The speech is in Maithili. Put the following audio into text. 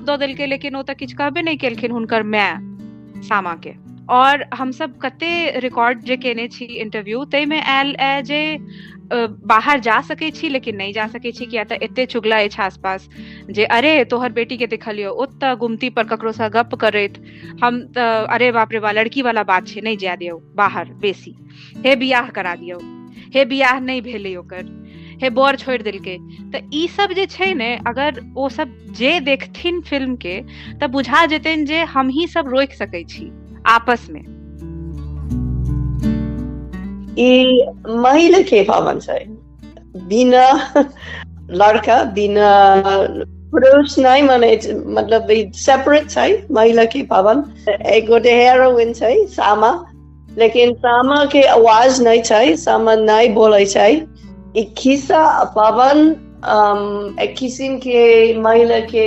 दऽ देलकै, लेकिन ओ तऽ किछु कहबे नहि केलखिन हुनकर माय सामा के। और हमसब कते रिकॉर्ड जे केने छी इंटरव्यू, ताहिमे आयल ए जे बाहर जा सकै छी लेकिन नहि जा सकै छी, किया तऽ एते चुगला अछि आसपास जे अरे तोहर बेटी के देखलियौ ओतऽ गुमती पर ककरोसँ गप करैत, हम तऽ अरे बाप रे बा, लड़की वाला बात छै, नहि जाय दियौ बाहर बेसी, हे बियाह करा दियौ, हे बियाह नहि भेलै ओकर, हे बर छोड़ि देलकै। तऽ ई सब जे छै ने, अगर ओ सब जे देखथिन फिल्म के तऽ बुझा जेतनि जे हमही सब रोकि सकै छी आपस मे। ई महिला के भवन छै, बिना लड़का बिना पुरुष नहि माने, मतलब सेपरेट छै महिला के भवन। एक गोटे हेरोइन छै सामा, लेकिन सामा के आवाज नहि छै, सामा नहि बोलै छै। ई खिस्सा पवन एक किसिम के महिला के